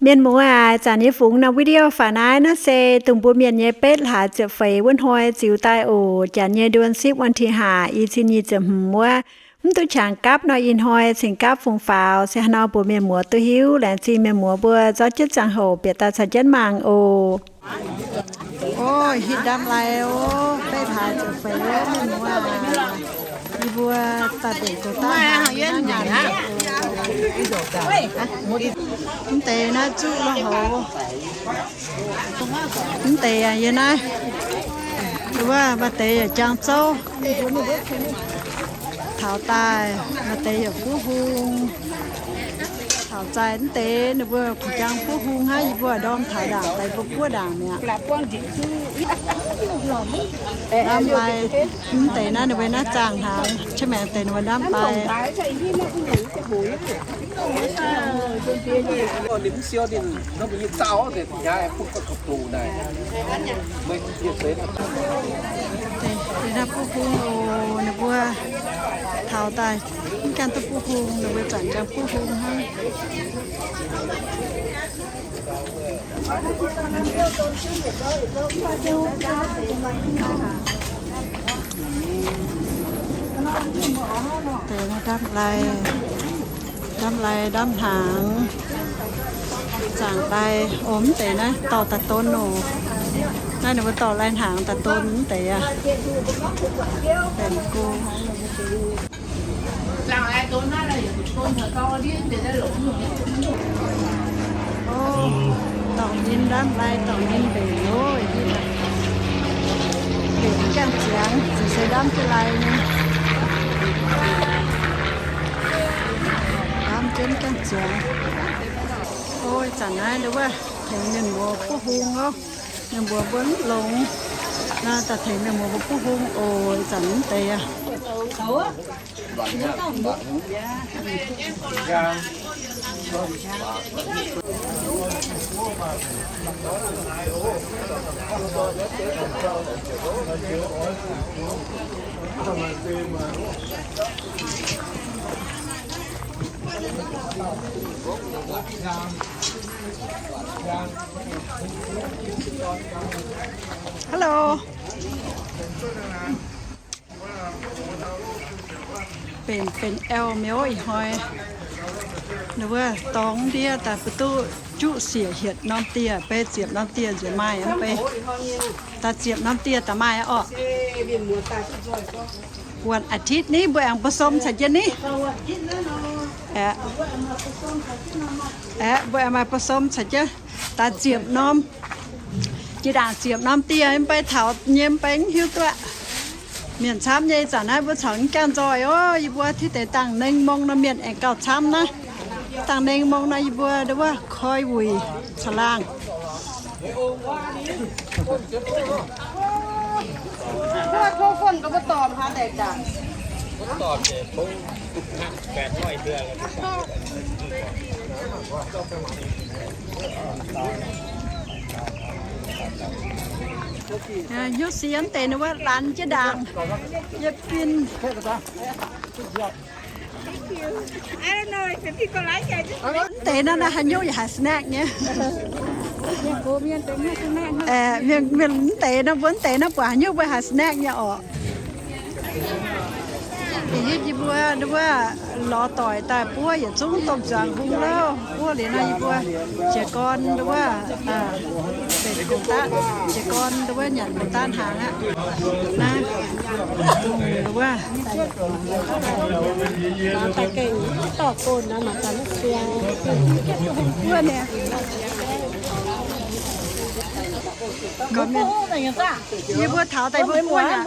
Mienh muoz aac, zanc yie fungx norm video faaux naaiv, naaiv se dongh mbuo mienh nyei betv hlaax ziepc feix wuov hnoi ziux daaih oc. Janx nyei เดือนสิบ วันที่ห้า i cin nyic ziepc hmz wuov, mv duqv qangx gapv nor, ih hnoi cingx gapv fungx faaux. Se haaix nor mbuox mienh muoz duqv hiuv, laengz zingh mienh muoz mbuo zorqv jienv ziangh hoc bieqc daaih caux jienv mangc oc. Ov, hitv ndamv lai ov, betv hlaax ziepc feix ov, mienh muoz aac. Yie mbuo daaih mbenc zoux daaih hnaangx. Mv deix naaiv zuqv lo houx. Mv deix yaac yie naaiv, wuov maaih deix yaac jang zouv. Taux daaih maaih deix yaac buov hung. Taux zaaih mv deix ninh mbuo kuh jang buov hung hnangv, yie mbuo ndorm taux ndaangc daaih mbuo buov ndaangc mi'aqv. Ndamv lai, mv deix naaiv ninh mbuo naaiv zaangh hnaangx, qiex maengx deix ninh mbuo ndamv lai. Ninh naaiv buov hung oc, ninh mbuo taux daaih mv gaengh duqv buov hung, ninh mbuo zanc jang buov hung hnangv. Deix naaiv ndamv lai, ndamv lai, ndamv hnaangx, zaangc lai. Ov, mv deix naaiv dorh daaih don oc. Naaiv ninh mbuo dorh lai hnaangx daaih don mv deix aqv. Benx go. Ov, dorngc ninh ndamv lai, dorngc ninh mbenc oc. Mbenc gaengh ziangx, ziouc se ndamv jienv lai nyei. Ndamv jienv gaengh ziangx. Ov, ih zanc naaiv nduov wuov tengx mienh muoz buov hung ov. Mienh muoz mbuo mv longx. Naaiv daaih tengx mienh muoz mbuo buov hung oc. Ih zanc mv deix aqv. Hello. Benx, benx eo miuv ih hnoi. Ninh wuov dorngx ndiev daaih mbuo duqv juqv siec hietc norm dieh, beiv ziepc norm dieh nzuonx maaih mv bei. Daaih ziepc norm dieh daaih maaih orqc. วันอาทิตย์ ni mbuo aengx ผสม caux jienv ni. Aeqv, aeqv, mbuo aengx maaih ผสม caux jienv. Daaih ziepc norm, jiex ndaangc ziepc norm dieh mv bei taux nyei mv bei mv hiuv duqv. Mienh camv nyei, ih zanc naaiv mbuo corc mv gaengh nzoih oc. Yie mbuo tiv deix dangh nengh mong nor mienh aengx gauh camv naaiv. Dangh nengh mong nor yie mbuo nduov wuov koi wuic caangh laangh. Hnyouv sienx deix ninh wuov laanh jienv ndaangc, yietc fin. Mv deix naaiv, naaiv haaix nyungc yaac haih snack nyei. Mienh, mienh mv deix naaiv, mbuo mv deix naaiv buatc haaix nyungc mbuo haih snack nyei orqc. Ih hitv yie mbuo, yie mbuo lorz doic daaih buov yietc zungv domh zuangx hung lauh. Buov liuz nor yie mbuo jiez gorn nduov wuov, benx gong daqv, jiez gorn nduov wuov nyanc gong daqv hnaangx aqv. Naaiv, nduov wuov, daaih gengh dorh gong naaiv mangc gaax wuov siang. Gorngv mienh, yie mbuo taux daaih mbuo buov aqv.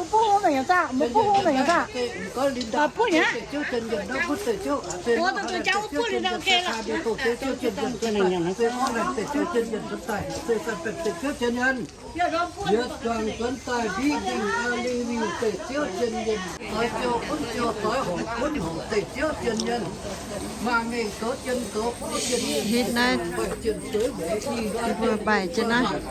Hitv naaiv, yie mbuo mbaih jienv naaiv.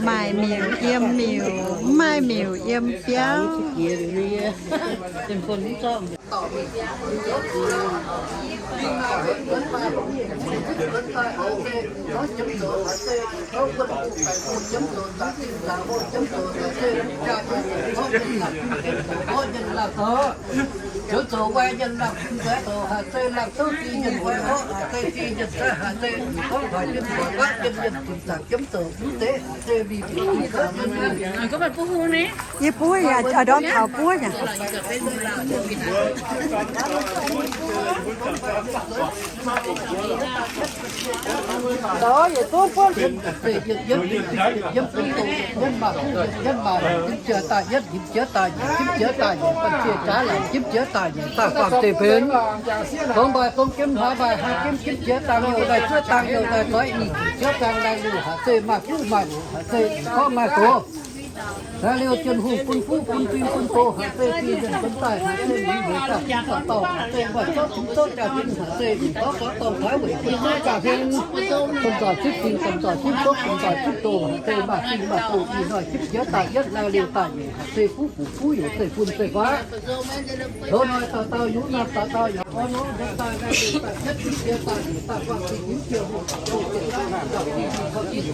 Maaih miuc yiem miuc, mv maaih miuc yiem biauv. Yie buov yaac, ndorm taux buov yaac. Jiex daaih yietv, jiex daaih nyic, jiex daaih nyic, daaih faam deix benx. Fongx mbaih fongx jiem, hlaax mbaih hlaax jiem, jiex dangh youh daaih, zuov dangh youh daaih, zoix nyic, jiex dangh laai liuh, haaix zeiz maaih fuqv maaih loz, haaix zeiz gorngv maaih gox. Laai liuh Tin-Hungh bun fuqv bun fing bun gox, haaix zeiz fing mienh bun daaih, haaix zeiz mienh daaih, dauh dauh haaix zeiz maaih zorqv cingx zorqv jaa-fin, haaix zeiz mienh gorngv gorngv dorngh taux weic bun zorqv jaa-fin, domh nzoih cipv fing, domh nzoih cipv gox, domh nzoih cipv gox, haaix zeiz maaih fing maaih gox, ih hnoi jiex daaih yietv, laai liuh daaih nyic, haaix zeiz fuqv fuqv fuqv, haaix zeiz bun zeiv-faqv. Loz-hnoi dauh dauh yungz naamh dauh dauh yaac orn nor, yietv daaih laai liuh daaih yietv, jiex daaih nyic daaih faam deix jiex,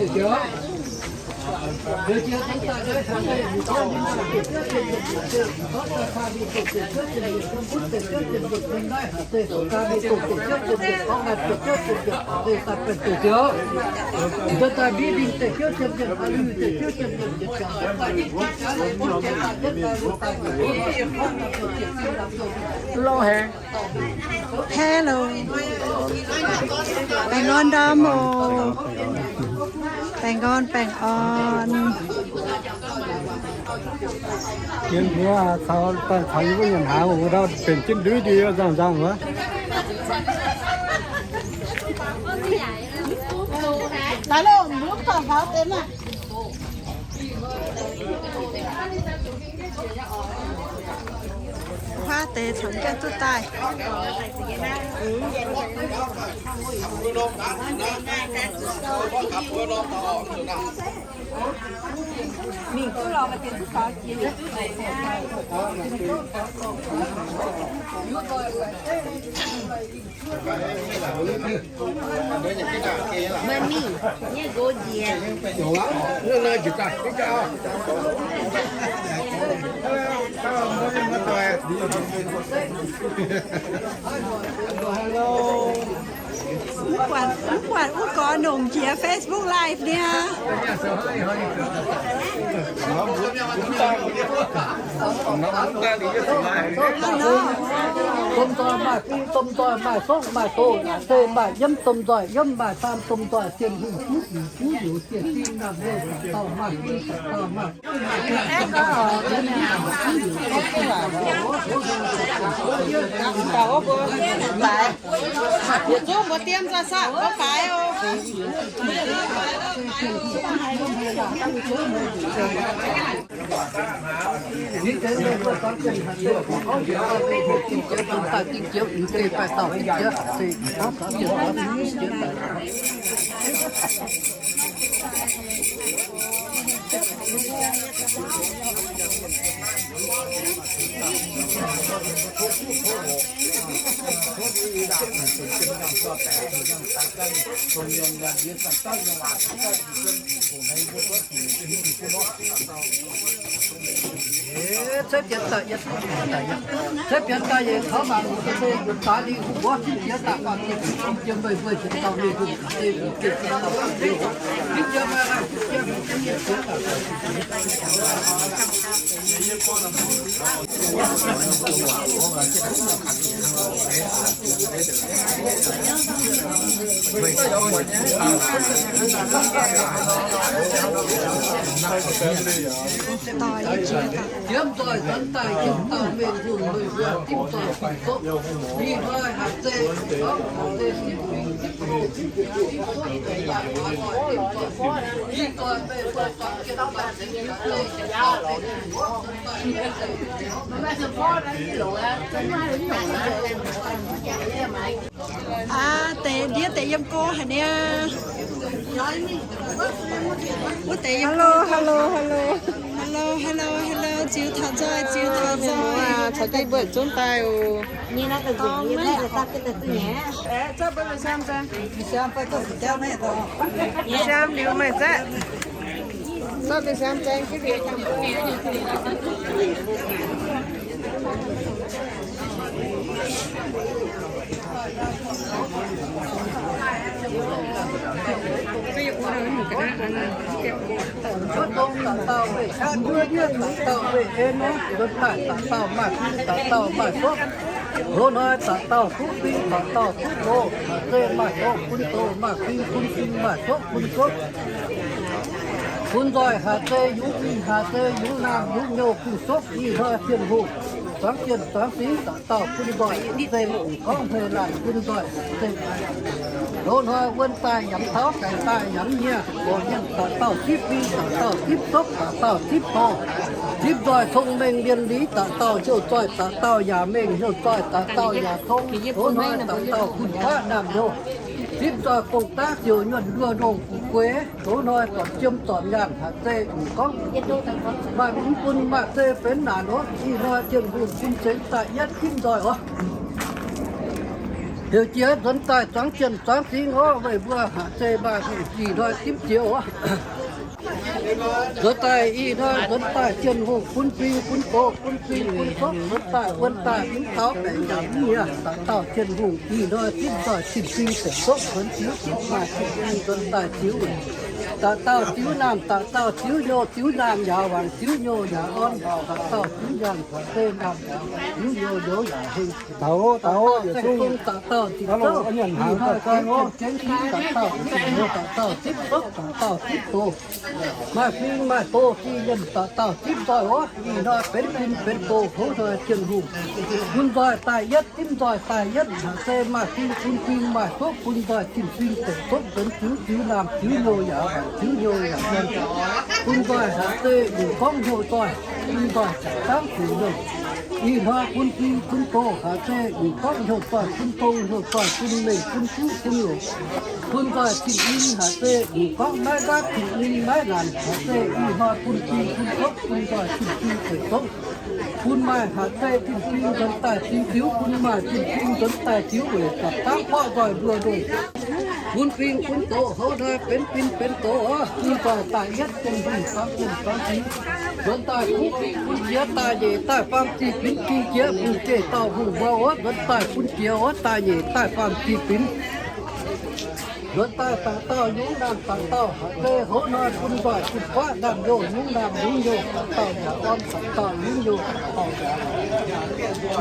Hello. Baengh orn ndau oc. Baengh orn, baengh orn. Yiem mbuo caux, caux yie mbuo nyanc hnaangx, wuov dauh benx jienv ndui ndui nzangc nzangc wuov. Huaav deix caux jienv duqv daaih. Meih mingh nyei nqox njiec. Mv buatc, mv buatc wuov gorx nongc jiex Facebook Live niaa. Domh nzoih maaih fing, domh nzoih maaih songv maaih doz, haaix zeiz maaih yiem domh nzoih, yiem maaih saam domh nzoih, Tin-Hungh duqv liuz, duqv liuz, Tin-Hungh naamh hei dauh maaih fing dauh maaih. Yietc zungv mbuo diem za'saah mbuo faix oc. Ceix bienx daaih yietv, ceix bienx daaih yietv, taux mangc mbuo se yungz daaih lingh wuov, ceix bienx daaih faanh jiem, jiem meih mbuo jiex dauh mingh hungh, se yungz jiex dauh mingh hungh, jiem meih laanh jiem, jiem meih jiem, jiem daaih. Jiem nzoih zanc daaih jiem dauh mingh hungh, meih mbuo dimv nzoih fingx doqv. Ih hnoi haaix zeiz gorngv haaix zeiz dimv fingx dimv doqv, dimv doqc, dimv doqc, dimv doqc, dimv doqc, dimv doqc, dimv doqc. Aa, deix ndiev deix yiem go haic niaa. Hello, hello, hello. Hello, hello, hello. Ziux taux nzoih, ziux taux nzoih. Caux jienv mbuo zunv daaih oc. Siaam liuz meih zaeqv. Zorqv mbuo siaam zaeng jienv liuz. Cuotv dongh da'dauh weih qaqv, cuotv hniev da'dauh weih en, nzuonx daaih da'dauh maaih fing, da'dauh maaih fopv. Loz hnoi da'dauh kuv fing, da'dauh kuv doz, haaix zeiz maaih doz bun doz, maaih fing bun fing, maaih fopv bun fopv. Bun nzoih haaix zeiz yungz mingh, haaix zeiz yungz naamh yungz nyouh bun fopv. Ih hnoi Tin-Hungh zuangx jien zuangx fingx da'dauh bun nzoih haaix zeiz, gorngv hmei laanh bun nzoih haaix zeiz. Loz hnoi wuonh daaih yaac mv taux, gaengh daaih yaac mv nyieh, gorngv mienh da'dauh zipv fing, da'dauh zipv fopv, da'dauh zipv doz, zipv nzoih cong-mengh mienh liz, da'dauh hnyouv zoih, da'dauh yaac mengh hnyouv zoih, da'dauh yaac cong. Loz hnoi da'dauh bun kuatv naamh nyouz, zipv nzoih gong-daqv ziouc nyuonh nduoh ndongh gueix. Loz hnoi zornc jiem zornc nyaanh haaix zeiz gorngv maaih mv bun, maaih zeiz benx naanc oc. Ih hnoi Tin-Hungh bun cingx daaih yietv zipv nzoih oc. Heuc jiex nzuonx daaih zuangx jien zuangx fingx oc, weic mbuo haaix zeiz maaih ih hnoi zipv jiex oc. Nzuonx daaih ih hnoi nzuonx daaih Tin-Hungh bun fing bun doz, bun fing bun fopv, nzuonx daaih wuonh daaih mv taux baeqc yaac mv nyieh, da'dauh Tin-Hungh ih hnoi zipv nzoih zipv fing deic fopv nzuonx ziux ziux maaih zipv fing nzuonx daaih ziux weic. Da'dauh ziux naamh, da'dauh ziux nyouh, ziux naamh yaac wangc, ziux nyouh yaac orn, da'dauh ziux nyaanh haaix zeiz naamh yaac wangc, ziux nyouh nyouh yaac heng. Da'dauh zipv zouv, da'dauh zipv zouv, ih hnoi zipv zouv, zipv zouv, da'dauh zipv fopv, da'dauh zipv doz, maaih fing maaih doz, zipv mienh da'dauh zipv nzoih oc. Ih hnoi benx fing benx doz, hoz hnoi Tin-Hungh bun nzoih daaih yietv, zipv nzoih daaih yietv, haaix zeiz maaih fing bun fing, maaih fopv bun nzoih, zipv fing deic fopv benx ziux, ziux naamh ziux nyouh yaac wangc, ziux nyouh yaac orn. Bun nzoih haaix zeiz mv gorngv hnyouv zoih, bun nzoih jaax dangv ziux nyouh. Ih hnoi bun fing bun doz haaix zeiz mv gorngv hnyouv zoih, bun dongh hnyouv zoih, bun mengh bun fuqv bun longc. Bun nzoih zinh in haaix zeiz mv gorngv maiv nqaatv, zinh in maiv naanc haaix zeiz, ih hnoi bun fing bun fopv, bun nzoih zinh fing deic fopv. Bun maaih haaix zeiz zinh fing nzuonx daaih zinh ziux, bun maaih zinh fing nzuonx daaih ziux weic jaax dangv borqv nzoih mbuo ndongh. Bun fing bun doz, hoz hnoi benx fing benx doz oc. Bun nzoih daaih yietv, Tin-Hungh zuangx jien zuangx fingx nzuonx daaih kuv fingx bun jiex daaih nyeic daaih faam zih binc, fing jiex bun jeiv dauh hungh mbuo oc. Nzuonx daaih bun jiex oc, daaih nyeic daaih faam zih binc. Nzuonx daaih da'dauh yungz naamh da'dauh haaix zeiz, hoz hnoi bun nzoih bun guaatv naamh youh, yungz naamh yungz youh, da'dauh yaac orn, da'dauh yungz youh, da'dauh yaac orn.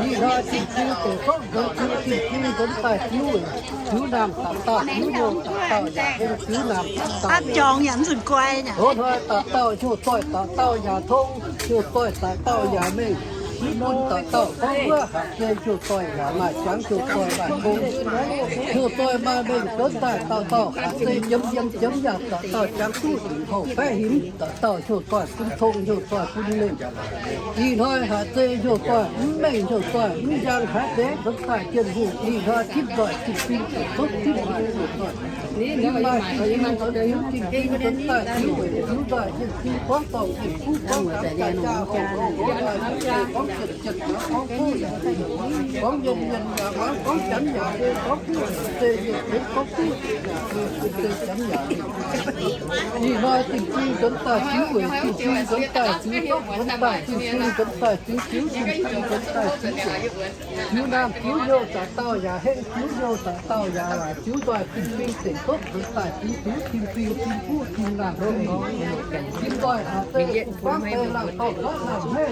Ih hnoi zinh fing deic fopv nzuonx ziux, zinh fing nzuonx daaih ziux weic ziux naamh da'dauh, ziux youh da'dauh yaac heng, ziux naamh da'dauh yaac. Hoz hnoi da'dauh hnyouv zoih da'dauh yaac tong, hnyouv zoih da'dauh yaac mengh. Mv bun da'dauh gorngv wuov haaix zeiz hnyouv zoih yaac maaih jangx, hnyouv zoih maaih tong, hnyouv zoih maaih mengh. Nzuonx daaih dauh dauh haaix zeiz jiemx yiem jiemx yaac da'dauh jangx duqv dingc houh baeqv hinc, da'dauh hnyouv zoih bun tong, hnyouv zoih bun mengh. Ih hnoi haaix zeiz hnyouv zoih mv mengh, hnyouv zoih mv njang haaix deix, nzuonx daaih Tin-Hungh ih hnoi zipv nzoih zipv fing deic fopv, zipv maaih hnyouv zoih. Ninh maaih zinh fing nzuonx ziux, zinh fing nzuonx daaih ziux weic ziux nzoih, zinh fing gorngv dorngc, zinh fing gorngv jangx, jaax jaax houc houc, gorngv jienh jienh yaac gorngv, gorngv mienh mienh yaac gorngv, gorngv janx yaac heng, gorngv duqv se yietc benx gorngv duqv yaac heng, se janx yaac heng. Ih hnoi zinh fing nzuonx daaih ziux weic zinh fing nzuonx daaih ziux, nzuonx daaih zinh fing nzuonx daaih ziux, ziux zinh fing nzuonx daaih ziux weic ziux naamh ziux youh da'dauh yaac heng, ziux youh da'dauh yaac ziux nzoih, zinh fing deic fopv nzuonx daaih ziux, ziux zinh fing, zinh fuqv, zinh naamh, zinh nzoih haaix zeiz bun buangv deix laangh dorh buatc laangh hmeiv.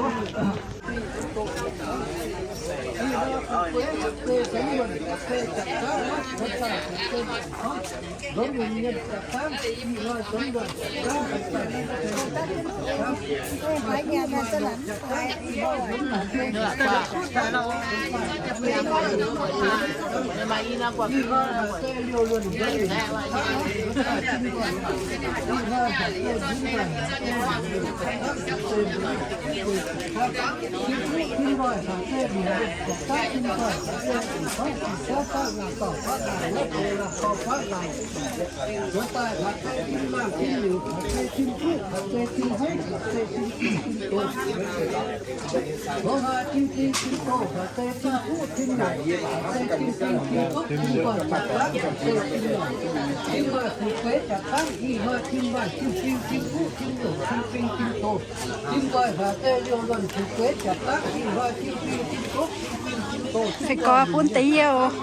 Fih gorx bun deix yie oc.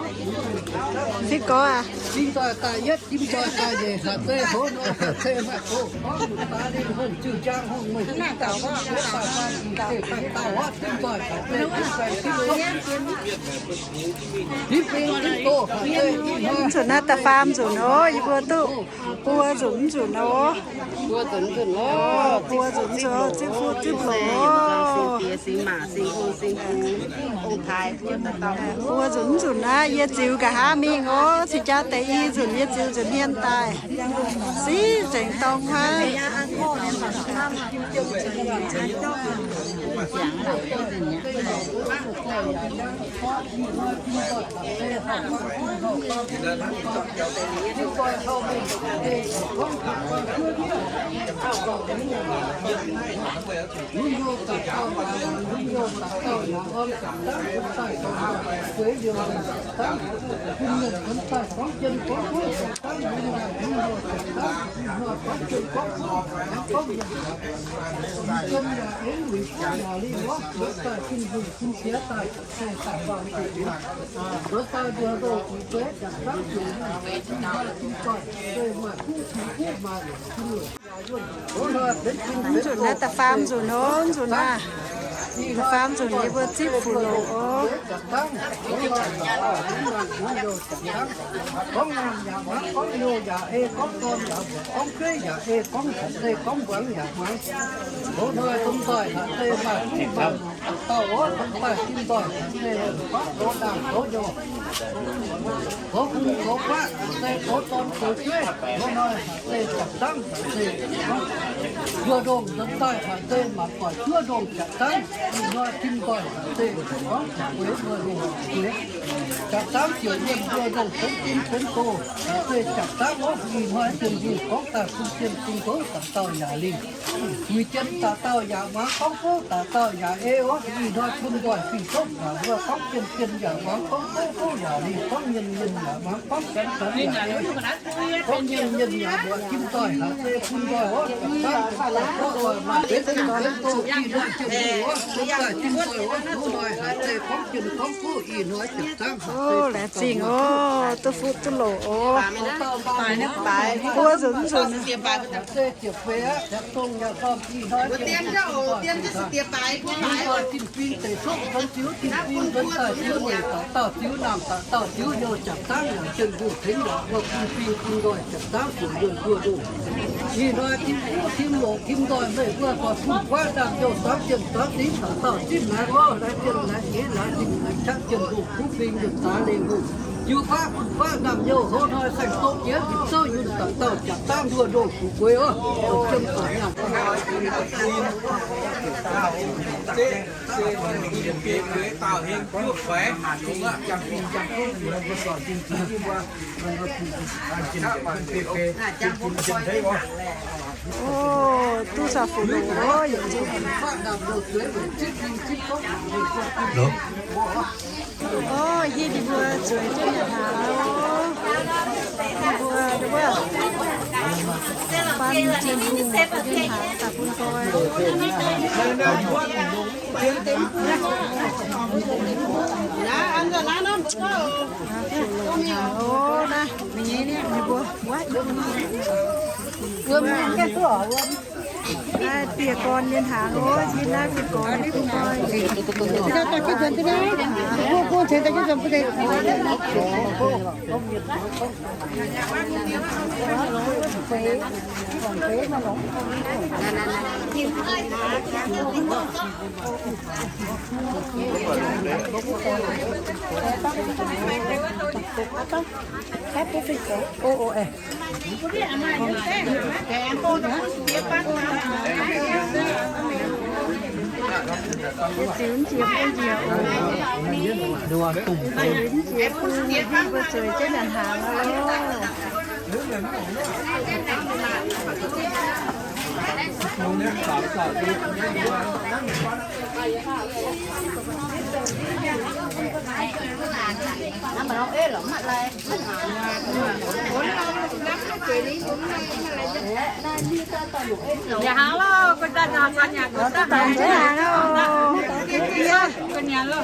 Fih gorx aac. Nzunc naaiv da'faam nzunc oc, yie mbuo duqv buo nzunc nzunc oc. Buo nzunc nzunc oc, buo nzunc nzunc, ziqv fuqv ziqv loc oc. Buo nzunc nzunc naaiv yie ziux nqa'haav mingh oc. Cingx jaa deix i nzunc yie ziux nzunc hmien daaih. Siqv nzengc dorng hnangv. Nzunc naaiv da'faam nzunc oc, nzunc naaiv. Da'faam nzunc yie mbuo ziqv fuqv loc oc. Nduov ndongh nzuonx daaih haic se mangc doic juov ndongh jaax dangv, ih hnoi tim nzoih haic se gorngv jaax dangv nduov ndongh jaax dangv, jaax dangv ziouc mienh nduov ndongh benx tim benx doz, haic se jaax dangv orv. Ih hnoi Janx-Nzungh gorngv daaih bun Janx-Nzungh gouv daaih dauh yaac lingh. Muic Janx daaih dauh yaac muangx gorngv gouv, daaih dauh yaac ei orv. Ih hnoi tim nzoih fih zouv daaih mbuo gorngv Janx, Janx yaac muangx gorngv gouv, gouv yaac lingh, gorngv mienh, mienh yaac muangx gorngv Janx, Janx yaac ei. Gorngv mienh, mienh yaac mbuoqc tim nzoih haic se bun nzoih orv, jaax dangv, jaax dangv, maaih benx tim benx doz, ih hnoi Janx-Nzungh orv, bun daaih tim nzoih orv, bun nzoih haic se gorngv Janx gorngv gouv, ih hnoi jaax dangv haic se. Laengz zingh oc, duqv fuqv duqv loc oc. Buo nzunc nzunc. Ih hnoi tim kuv tim longc tim nzoih meih mbuo buatc fun-faqv ndaamv-youh dangv jienv dangv dingv daaih dauh zipv naaiv orv, laengz jienv laengz jiex laengz zingh laengz qaqv Janx-Nzungh kuv fing yunh daaix lengh hungh. Jiu-faqv fun-faqv ndaamv-youh hoz hnoi saeng-dov jiex gitv zouv yunh daaih dauh jaax dangv nduov ndongh fu'jueiv orv, jienv daaih nyaanh. Ov, duqv sa fuc loc oc, yietc zungv. Ov, hiuv ninh mbuo zueiz jienv nyanc hnaangx oc. Ninh mbuo, ninh mbuo faan Janx-Nzungh nyanc hnaangx daaih bun nqoi. Ov, naaiv, ninh mbuo, wuov, naaiv dieh gorn nyanc hnaangx oc, yie naaiv dieh gorn bun nqoi. Yie ziux jiex bun njiec oc. Mbuo zueiz jienv nyanc hnaangx oc.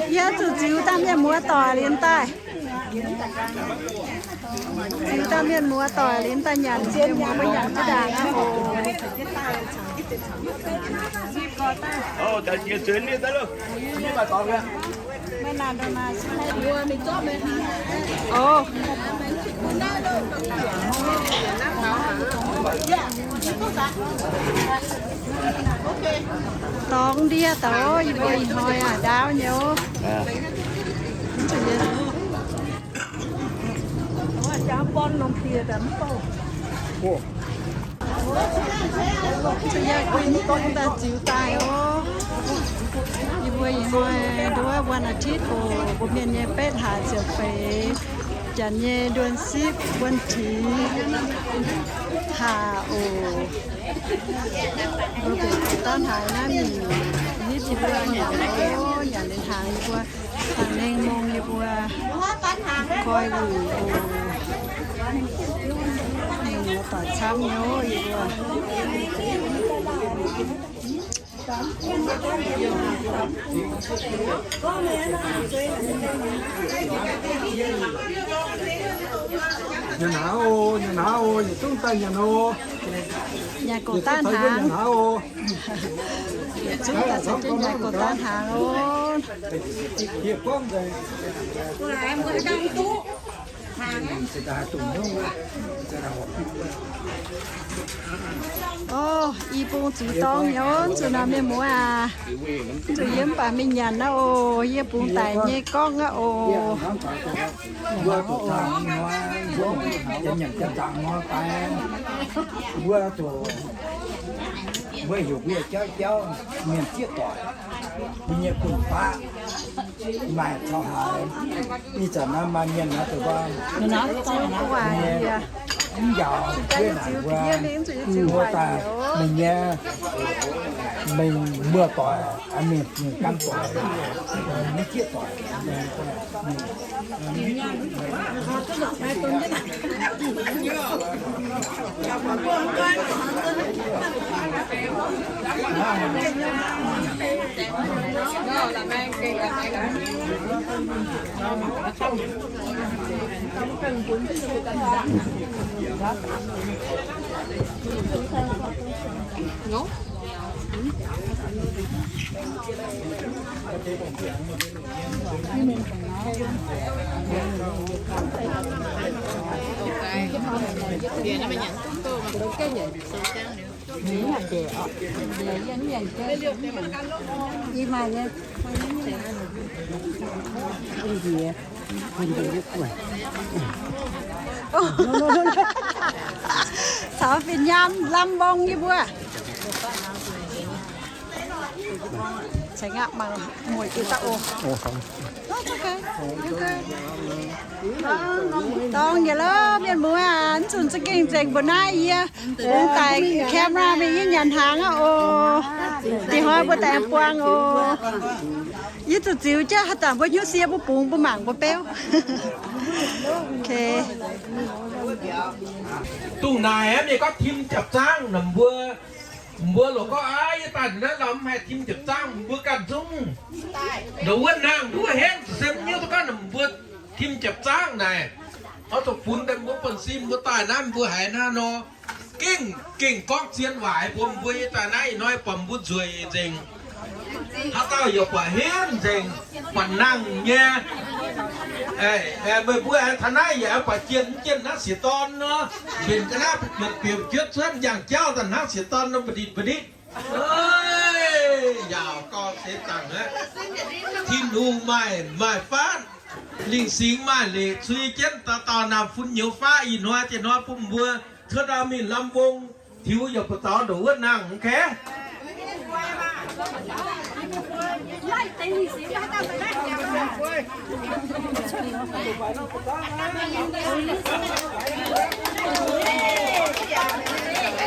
Yie zuqc ziux dauh mienh muoz doic liuz daaih. Ziux dauh mienh muoz doic liuz daaih nyanc, mienh muoz maiv nyanc jienv ndaangc oc. Dorngx ndie daaih, yie mbuo ih hnoi aac ndaauv nyei oc. Zuqc yie kuinx daaih ziux daaih oc. Yie mbuo ih hnoi nduov วันอาทิตย์ oc, mbuo mienh nyei betv hlaax ziepc feix, janx nyei เดือนสิบ วันที่ห้า oc. Mbuo bieqc daaih hnaangx naaiv mingh nitv yie mbuo nyanc oc, nyanc liuz hnaangx yie mbuo dangh nengh mong yie mbuo koi wuic oc. Mienh muoz doic camv nyei oc yie mbuo. Nyanc hnaangx oc, nyanc hnaangx oc, yietc zungv daaih nyanc oc. Nyanc gox daaih hnaangx. Yietc zungv daaih caux jienv nyanc gox daaih hnaangx oc. Oc, i bung ziux dorngx nyei oc, zuqc nor mienh muoz aac. Zuqc yie mv baac mingh nyanc naaiv oc, yie bungx daic nyei gorngv aqv oc. Mbuo zuqc zaangc hnoi, mbuo nyanc jienv zaangc hnoi fai, mbuo zuqc, mbuo heuc mbuo jauv jauv mienh zieqv doic, mbuo nyei fun-faqv maaih taux haaix, ih zanc naaiv maaih mienh naaiv dongh gorngv mv njaaux jienv naaic mbuo, mbuo daaih mingh nyei, mingh muoz-doic, mingh, mingh gan doic, mingh zieqv doic. Caux fin nyaam lamh mbong yie mbuo. Ceix ngapv mangc mueic jiex daaih oc. Dorngx nyei lov mienh muoz aac, mv zunc za'gengh nzengc mbuo naaiv yie bungx daic camera mingh yie nyanc hnaangx aqv oc. Diex hnoi mbuo daaih buangh oc. Yie zuqc ziux jienv haaix zanc mbuo hnyouv sie mbuo bungx mbuo mangc mbuo beuv. Dongh naaic mienh gorngv tim japc zaangv naaic mbuo, mbuo lorqc gorngv aav, yie daaih naaiv lorqc mv haih tim japc zaangv, mbuo ganh zungv ndongc wuov nangh nduov henv se mv hiuv duqv gorngv mbuo tim japc zaangv naaic. Oix zuqc funx daaih mbuo buonv-sin mbuo daaih naaiv mbuo haiz naaiv nor, gengh, gengh gorngv zien waac mbuo, mbuo yie daaih naaiv ih hnoi buatc mbuo nzueic nzengc. Haaix dauh yaac buatc henv nzengc, buatc nangh nyei. Meih mbuo aengx taux naaiv yaac buatc jienh mv jienh naaiv sieqv dorn nor, mbenc ga'naaiv bieqc juotv cuotv njang jauv daaih hnangv sieqv dorn nor mba'nditc mba'nditc. Yaac gorngv seix zaangc aqv. Tin-Hungh maaih, maaih faatv, Lingh Singx maaih leic cui jienv dauh dauh naamh fun nyouz faqv ih hnoi diex hnoi bun mbuo cuotv daaih mingh lamh mbong, tiux yaac buatc zaux ndongc wuov nangh, ok?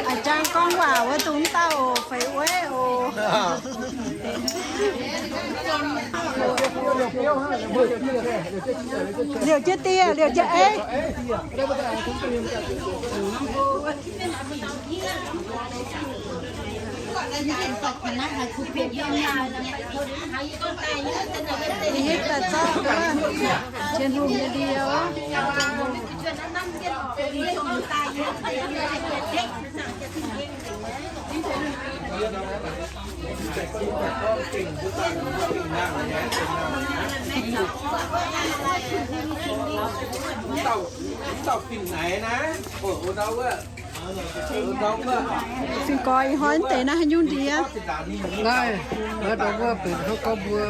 A'jang jang gorngv waac wuov dungx dauh oc, feix wuov oc. Liouh jienv dieh, liouh jienv ei. Ih hitv daaih zorqv wuov Tin-Hungh nyei ndie oc. Fingx gorx ih hnoi deix naaiv haaix nyungc ndie? Naaiv, naaiv ndau wuov benx hnangv gorngv mbuo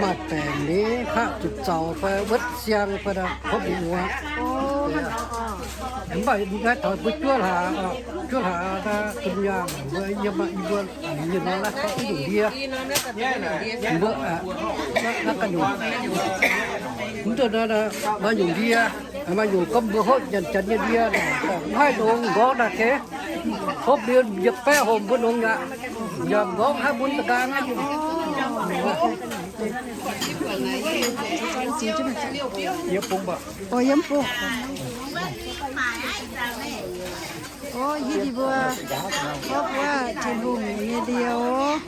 maaih baengc ni, qaqv zuqc zaux fai wuotv siang fai hopv mingh wuov. Mv baac naaiv taux mbuo juov hlaax, juov hlaax naaiv bun yaangh mbuo yiem maaih i mbuo nyei nor naaiv taux i nyungc ndie. Mbuo naaiv ganh nyungc, mv duqv naaiv maaih nyungc ndie, maaih nyungc gorngv mbuo hopv nyanc janx nyei ndie, mv haih longx nqorngv naaic geh. Hopv liuz yietc baeqv hormh mbuo longx aqv. Yaac nqorngv hnangv mbuo da'nqaang aqv. Yiem bung baac. O, yiem bung. O, yie dih mbuo hopv wuov Tin-Hungh nyei ndie oc.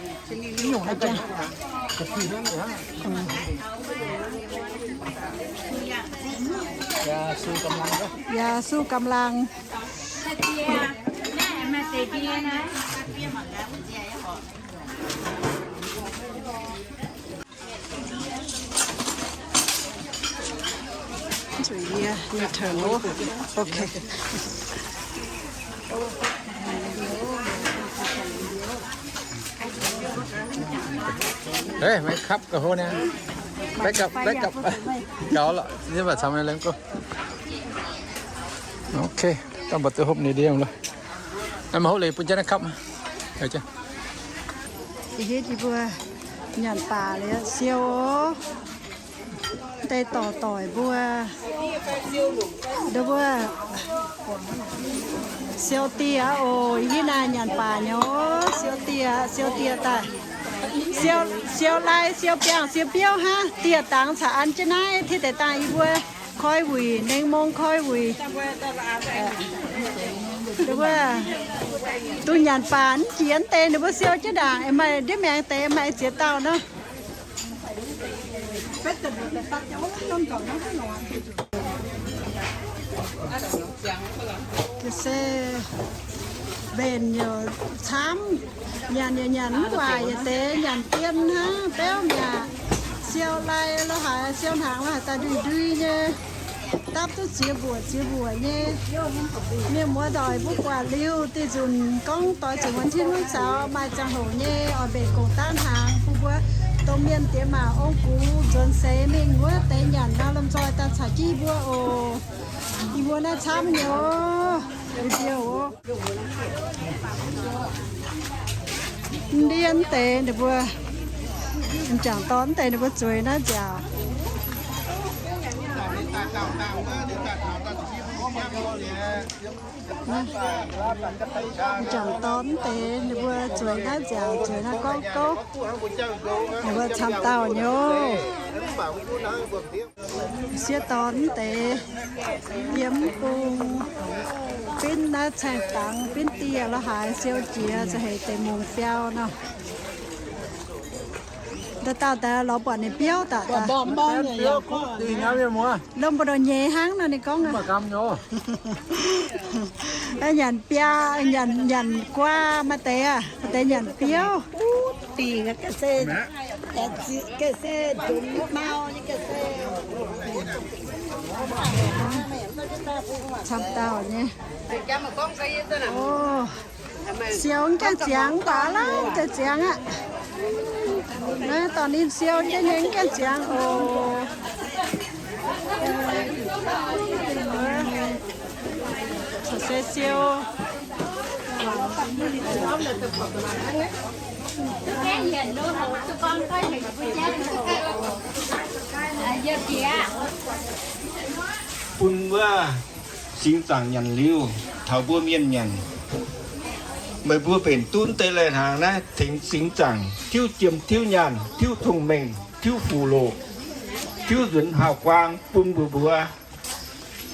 Yaac suv gam laangh. Zuqc yie nyei turn oc. Ok. Ê, maiv kapv ga'hlo niaa. Back up, back up. Gaux lorqc, yie mbuo camv nyei lengh go. Ok, dangh mbuo duqv hopv ninh ndie loh. Naaiv maaih hopv leiz bun jienv naaiv kapv. Ih hitv yie mbuo nyanc baac liuz siou oc. Deix dorc doic mbuo, ndau wuov siou dieh aqv oc. Ih hitv naaiv nyanc baac nyei oc. Siou dieh, siou dieh daaih. Siou, siou lai, siou biangh, siou biouv hnangv. Dieh dangx caux an jienv naaiv, tiv deix dangh yie mbuo koi wuic, nengh mong koi wuic. Ndau wuov duqv nyanc baac mv jiex deix ninh mbuo siou jienv ndaangc, maaih ndiev maengx deix maaih ziex dauh nor. Se mbenc youc camv, nyanc youc nyanc mv waaic, yietc deix nyanc dien hnangv, biauv mi'aqv. Siou lai lo haaix, siou hnaangx lo haaix daaih ndui-ndui nyei, dapv duqv ziex mbuoqc ziex mbuoqc nyei. Mienh muoz doic mbuo buatc liuz, dih nzunc gorngv doix zuqc muonz tin wuov caux maaih ziangh hoc nyei oix mbenc gong-daqv hnaangx bun mbuo domh mienh diex maac ong-gux nzuonx seix mingh wuov deix nyanc nor, lomh nzoih daaih caux jienv mbuo oc. Yie mbuo naaiv camv nyei oc. Ndiev deix ninh mbuo, m'jangc dorn deix ninh mbuo zueiz naaiv nziaauc. M'jangc dorn deix ninh mbuo zueiz naaiv nziaauc, zueiz naaiv gorngv gouv. Ninh mbuo camv dauh nyei oc. Sieqv dorn deix yiem bung, binv naaiv caeng dangx, binv dieh lo haaix siou jiex za'heix deix mungz biauv nor. Ndau dauh daaih lorz buatc ninh biouv daaih. Lomh mbuo ndongc nyeiz hnangv nor ninh gorngv. Nyanc biaa, nyanc, nyanc guaa maaih deix aqv, maaih deix nyanc biouv. Camv dauh nyei. Siou mv gaengh ziangx, mv baac laaix mv gaengh ziangx aqv. Naaiv dorh ninh siou jienv nyei mv gaengh ziangx oc. Se siou. Bun wuov singx zaangc nyanc liuz, taux mbuo mienh nyanc, meih mbuo mbenc duqv deix lai-hnaangx naaiv tengx singx zaangc tiuv jiem, tiuv nyaanh, tiuv cong-mengh, tiuv fuqv-loqc, tiuv nzuonx haav-guaang bun mbuo mbuo.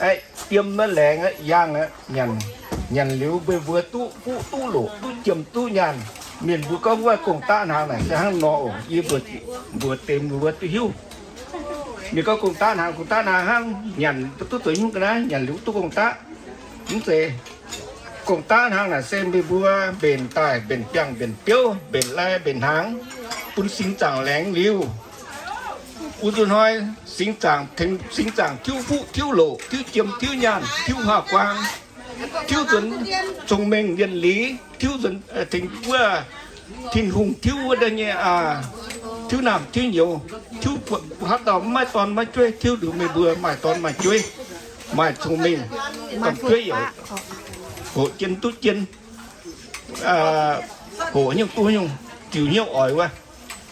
Aeqv, yiem naaiv laengz aqv, yaangh aqv, nyanc, nyanc liuz meih mbuo duqv fuqv duqv loqc, duqv jiem duqv nyaanh. Mienh mbuo gorngv wuov gong-daqv hnaangx naaic se hnangv nor oc. Yie mbuox, mbuox deix mbuo duqv hiuv. Mienh gorngv gong-daqv hnaangx, gong-daqv hnaangx hnangv, nyanc duqv zoux nyungc ga'naaiv, nyanc liuz duqv gong-daqv. Mv zeiz. Gong-daqv hnaangx naaic se meih mbuo mbenc daaih, mbenc biangh, mbenc biouv, mbenc lai, mbenc hnaangx, bun singx zaangc laengz liuz, wuov nzunc hnoi singx zaangc tengx singx zaangc tiuv fuqv tiuv loqc, tiuv jiem tiuv nyaanh, tiuv haav-guaang, tiuv nzuonx cong-mengh lienh liz, tiuv nzuonx tengx wuov Tin-Hungh tiuv wuov deix nyei, tiuv naamh tiuv nyouz, tiuv haaix dauh maiv maaih dorn maaih jueiv, tiuv liuz meih mbuo maaih dorn maaih jueiv, maaih cong-mengh, dorn-jueiv yaac hoqc jien duqv jien, hoqc haaix nyungc duqv haaix nyungc, ziux hnyouv oix wuov.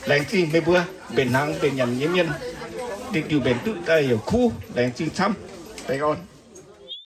Laengz zingh meih mbuo mbenc hnaangx mbenc nyanc nyei mienh, diuh diuh mbenc duqv daaih yaac kuv. Laengz zingh camv. Baengh orn.